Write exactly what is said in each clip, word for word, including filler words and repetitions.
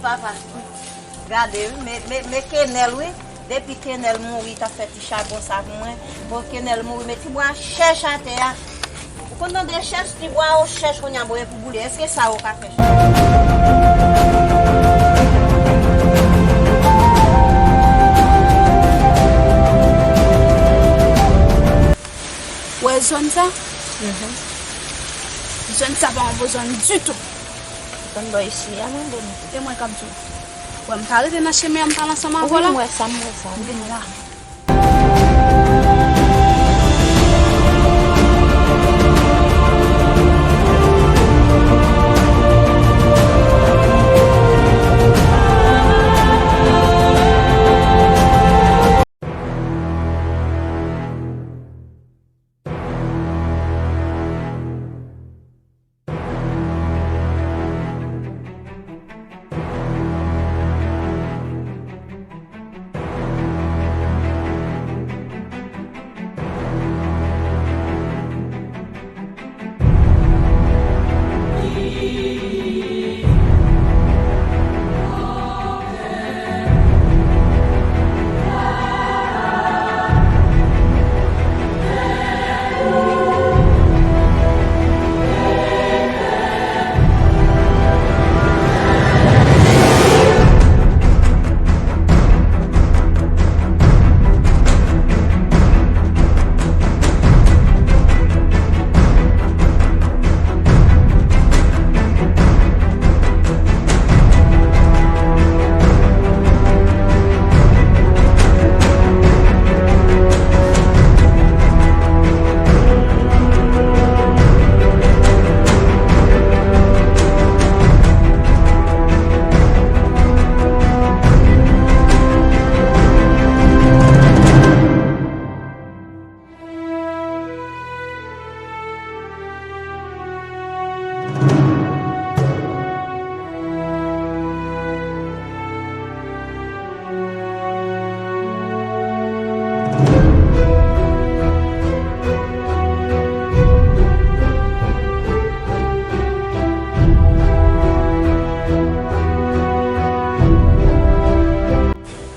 Papa, gade wi, men, men, men Kenèl wi. Depi Kenèl mouri, t ap fè ti chabon sa pou mwen. Bon, Kenèl mouri, men ti bwa chèch atè a. Ou konn tande chèch, ti bwa o chèch kounye a, bon, e pou boule. Èske sa ou ka fè? Wè zòn sa? Zòn sa pa yon bon zòn ditou. Konn bò isi a, mwen bon. E mwen k ap di w. Wè, m pa rete nan chemen an, m pale ansanm avè w la. Wi, m wè sa, m wè sa. M vini la.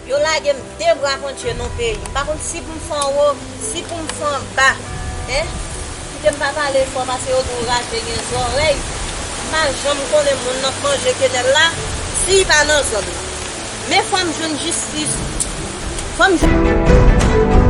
Yo lage m de bra pontye nan peyi. M pa konn si pou m fè anwo, si pou m fè anba. Hein? Kite m pa pale fò paske yo di w raje gen zòrèy. M pa janm konnen moun nan k manje Kenèl la, si l pa nan zòn nan. Men fò m jwenn jistis. Fò m jwenn.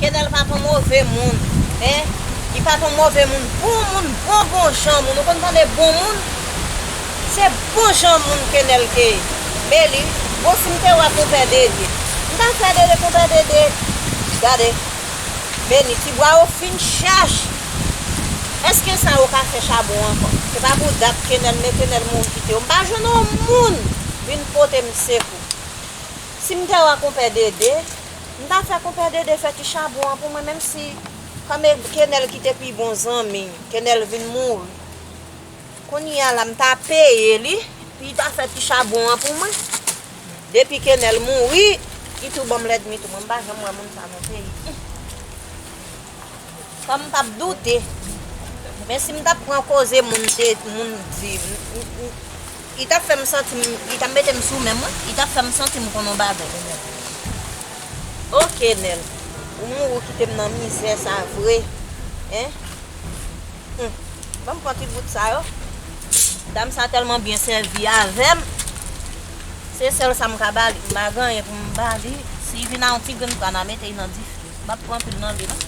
Kenèl pa t yon move moun, en. Li pa t yon move moun. Bon moun, bon, bon jan moun. Ou konn tande bon moun? Se bon jan moun Kenèl te ye. Men li, bon, si m te wè Konpè Dede, m ta fè Dede, Konpè Dede. Gade. Beni, ti bwa yo fin chèch. Èske sa yo ka fè chabon ankò? Se pa pou dat Kenèl, men Kenèl mouri kite yo. M pa jwenn yon moun vin pote m sekou. Si m te wè Konpè Dede, m ta fè Konpè Dede fè ti chabon an pou mwen, menm si kòm e Kenèl ki te pi bon zanmi, Kenèl vin mouri. Kounye a la, m ta peye li, pou li ta fè ti chabon an pou mwen. Depi Kenèl mouri, li tou ban m lèdmi tou. Mwen, m pa janm wè moun sa nan peyi. Kòm m p ap doute. Men si m t ap pran koze moun te, moun di, m, m, m, li t ap fè m santi m, li t ap mete m sou men m, wi. Li t ap fè m santi m konn yon bagay. O Kenèl, ou mouri kite m nan mizè sa vre. Hein? Hum. Ban m pran ti bout sa yo. Dam sa tèlman byen sèvi avè m. Se sèl sa m ka ba li. M pa gen anyen pou m ba li. Si li vin a yon ti grenn pwa, n a mete li nan dife. M p ap pran anpil nan li, non.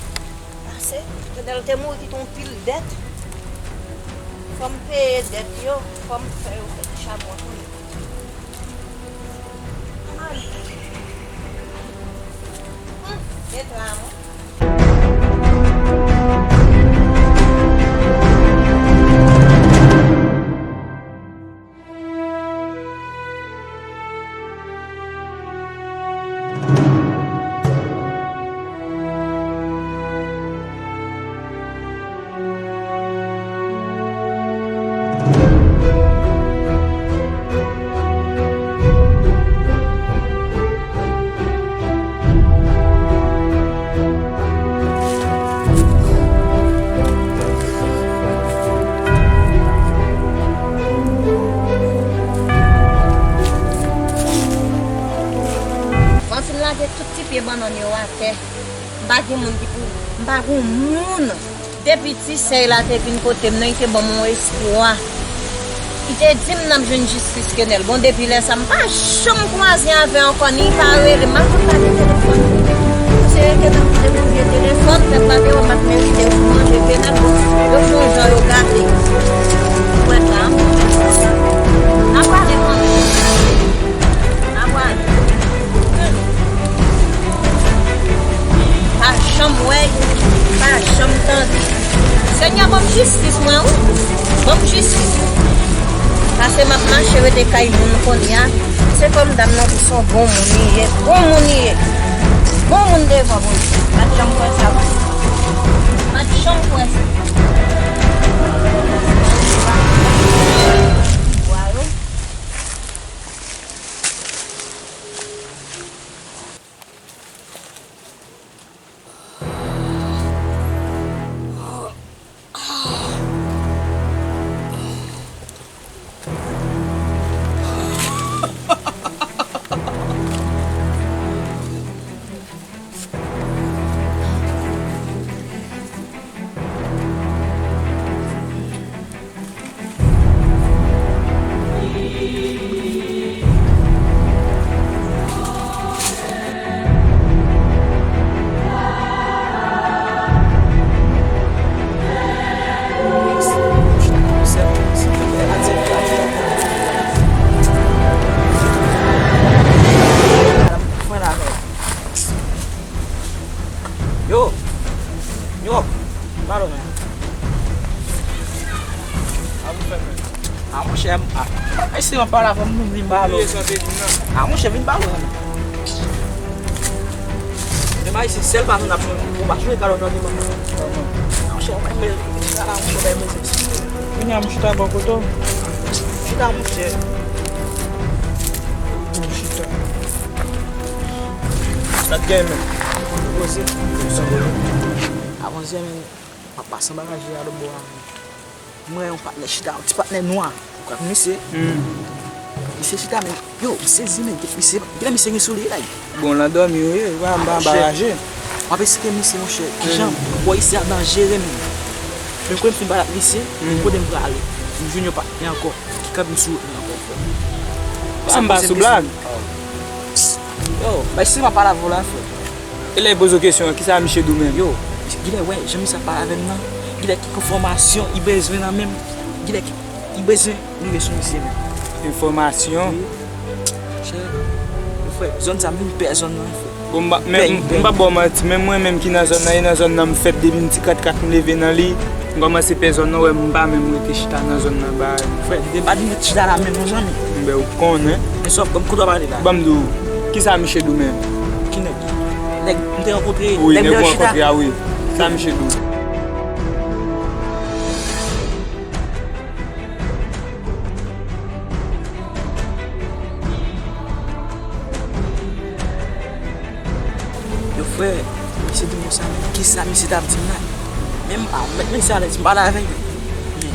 Pase, Kenèl te mouri kite yon pil dèt. Fò m peye dèt yo, fò m fè yo fè ti chabon pou li. Hum, e tramon. Nonm yo atè. M pa gen moun ki pou, m pa gen moun. Depi ti sèy la te vin kote m nan, li te ban m yon espwa. Li te di m n ap jwenn jistis Kenèl. Bon, depi lè sa, m pa janm kwaze avè l ankò, ni pa rele m, m pa konn pale telefòn. Se rete nan kote m touye telefòn, pèp la te wè m ap merite pou manje Kenèl, bon, yo fè yon jan yo gate. Ou wè sa, m ap pale kanmenm. N ap pale. Pa janm wè, pa janm tande. Senyè, ban m jistis mwen, wi. Ban m jistis. Paske m ap mache rete kay moun kounye a. Se kòm dam nan, se yon bon moun li ye. Bon moun li ye. Bon moun devan Bondye. Pa t janm kwè sa, wi. Pa t janm kwè sa. Yo! Yo! Pardon, man. A, monchè, m, a, a, si w ap pale avè m, vin pale. A, monchè, vin pale. Men Ayisyen sèl pa nou n ap jwenn, ou pa jwenn kalòt nan demen. A, monchè, mwen menm, chita la, monchè, bay mwen sèks. Vini a, m chita bò kote w. Chita, monchè. M chita. Sa k gen, men? Poze. Avanse, men. M ap pase anba raje a lòtbò a. M wè yon patnè chita, yon ti patnè nwa. Ou kwè misye? Misye chita, men, yo, m sezi, men, misye, gen misye gen soulye la. Bon, l andòmi, wi, wi, m anba raje. M ap esplike misye, monchè, kijan bò isi a danjere, men. Men, kote m fin pale ak misye, kote m prale. M jwenn yon patnè ankò, ki kanpe m sou wout mwen ankò, frè. Sa m pa sou blag. Yo, bay si m ap pale avè w la, frè. E lè l poze w kesyon an, kisa misye di w menm? Yo, gilè wè, jan misye ap pale avè m nan, gilè kèk enfòmasyon li bezwen nan men m, gilè kèk, li bezwen rive sou misye menm. Enfòmasyon? Wi. Chè, frè, zòn sa m vin pè zòn nan, frè. Bon, m pa, men, m pa ba w manti, menm mwen menm ki nan zòn nan, e nan zòn nan m fèt depi m ti katkat m leve nan li. M kòmanse pè zòn nan, wè m pa menm rete chita nan zòn nan ba. Frè, m te pa di m rete chita la menm non zanmi. M ben ou konnen. Men sa, ban m kote w ap pale la. Ban m di w, kisa misye di w menm? Ki nèg? Nèg m te rankontre, wi, nèg m te rankontre a, wi. Sa misye di w? Yo, frè, misye di m konsa, men kisa misye t ap di m la? Men m, a, m mèt misye alèz, m pale avè l. Men,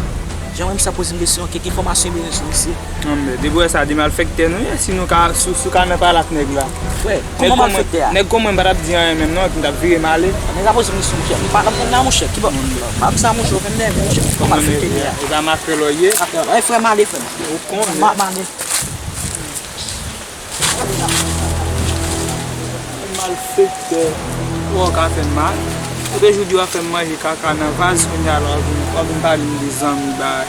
jan w wè misye ap poze m kesyon, kèk enfòmasyon m bezwen sou misye. Non, men, depi w wè sa, di malfèktè nou ye, si nou ka, si, si w ka nan pale ak nèg la. Frè, kòman malfèktè a? Nèg kon mwen, m pa t ap di anyen menm non, epi m t ap vire m ale. Nèg la poze m kesyon, monchè. M pa t ap konn la, monchè. Ki bò? M pa di sa, monchè, ou fè m nève, monchè. Kòman malfèktè a? E pa makrèl w ye? Makrèl. Ey, frè, m ale, frè. Ou konnen. M ale. Malfektè. Ou wè w ka fè m mal. Ou te jodi w ap fè m manje kaka nan vaz, kounye a la w ap vin, w ap vin pale m de zanmi bay.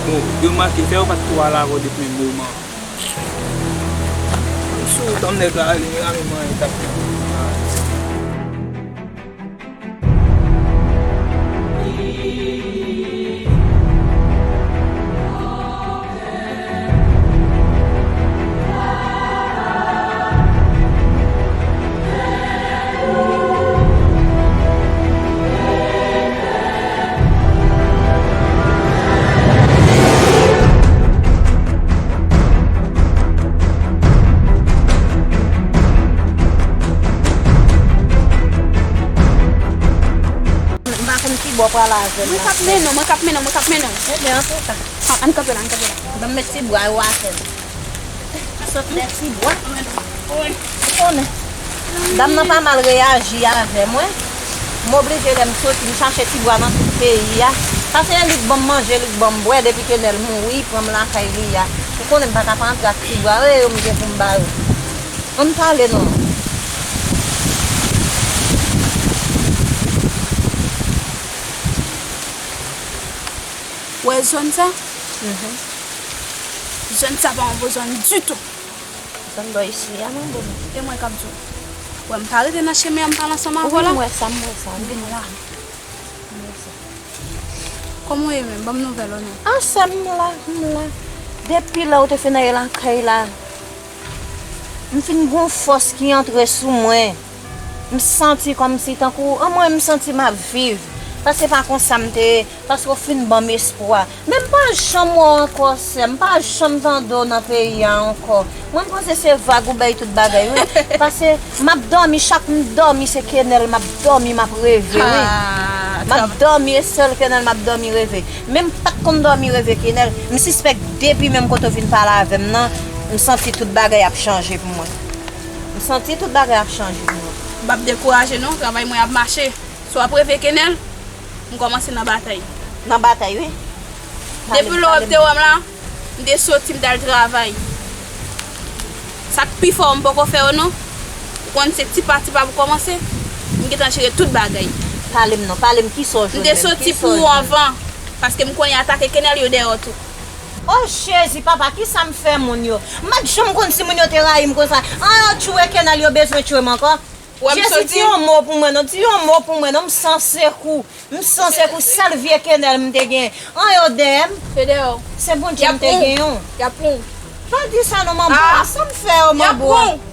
Bon, yo manke fè, yo pa t twò al avè w depi menm moman. M sou wout an, nèg la ale, men rame mwen t ap fè m mal. M pa konn ki bò pral avè l. Mwen k ap mennen w, mwen k ap mennen w, mwen k ap mennen w. Ebyen, antouka. An, ann kanpe la, ann kanpe la. Ban m met ti bwa yo atè. Sot met ti bwa. Ou konnen. Dam nan pa mal reyaji avè mwen. M oblije lè m soti, m chache ti bwa nan tout peyi a. Sa se li k ban m manje, li k ban m bwè depi Kenèl mouri, pran m lakay li a. Ou konnen m pa ka pa antre ak ti bwa yo, yo m gen pou m ba yo. Ann pale non. Wè zòn sa? Zòn sa pa yon bon zòn ditou. Zòn bò isi a, manbo. E mwen k ap di w. Wè, m pa rete nan chemen an, m pale ansanm avè w la. M wè sa, m wè sa. M vin la. Kòman w ye menm? Ban m nouvèl ou non. Ah, sè m, m la, m la. Depi lè w te fin ale lakay la, m fin gon fòs ki antre sou mwen. M santi kòmsi tankou, an mwen, m santi m ap viv. Paske pa konsa m te ye, paske w fin ban m espwa. Men m pa janm wè w ankò, sè m. M pa janm tande w nan peyi a ankò. Mwen, m panse se vag ou bay tout bagay, wi. Paske m ap dòmi, chak m dòmi, se Kenèl m ap dòmi, m ap reve, wi. M ap dòmi, e sèl Kenèl m ap dòmi reve. Men m pa t konn dòmi reve Kenèl. M sispèk depi menm kote w vin pale avè m nan, m santi tout bagay ap chanje pou mwen. M santi tout bagay ap chanje pou mwen. M p ap dekouraje non, travay mwen ap mache. Si w ap reve Kenèl, m kòmanse nan batay. Nan batay, wi. Depi lè w te wè m la, m te soti, m t al travay. Sa k pi fò, m poko fè yo non. Ou konn se ti pa ti pa pou kòmanse. M gentan jere tout bagay. Pale m non, pale m kisa w jwenn menm. M te soti pou ou anvan, paske m konnen atake Kenèl yo dèyè w tou. Oh Jezi, papa, kisa m fè moun yo? M pa t janm konn si moun yo te rayi m konsa. An yo tchwe Kenèl, yo bezwen tchwe m ankò. Jezi, di yon mo pou mwen non, di yon mo pou mwen non, m san sekou. M san sekou, sèl vye Kenèl m te gen. An yo dèyè m. Se dèyè w. Se Bondye m te gen yon. Y ap pran w. Pa di sa non, manbo. Ah. Sa m fè yo, manbo? Y ap pran w.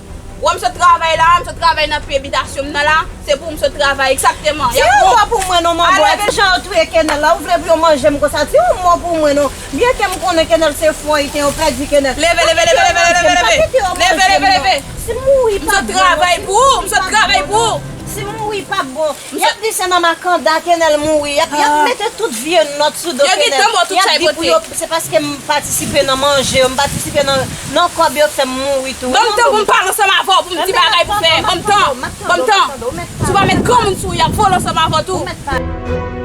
Wè m sot travay la, m sot travay nan pye bitasyon m nan la. Se pou m sot travay, egzakteman. Di yon mo pou mwen non, manbo. Di jan yo touye Kenèl la, ou vle pou yo manje m konsa? Di yon mo pou mwen non. Byenke m konnen Kenèl se fon ayisyen, yo pèdi Kenèl. Leve, leve, leve, leve, leve, leve. Leve, leve, leve. Si m mouri pa bon. M sot travay pou ou, m sot travay pou ou. Si m mouri pa bon. Y ap di se nan makanda Kenèl mouri. Y ap, y ap mete tout vye nòt sou do Kenèl. Y ap di pou yo, se paske m patisipe nan manje yo, m patisipe nan, nan kòb yo k fè m mouri tou. Ban m tan pou m pale ansanm avè w, pou m di bagay pou fè. Ban m tan. Ban m tan. Si w pa met granmoun sou ou, y ap vole ansanm avè w tou.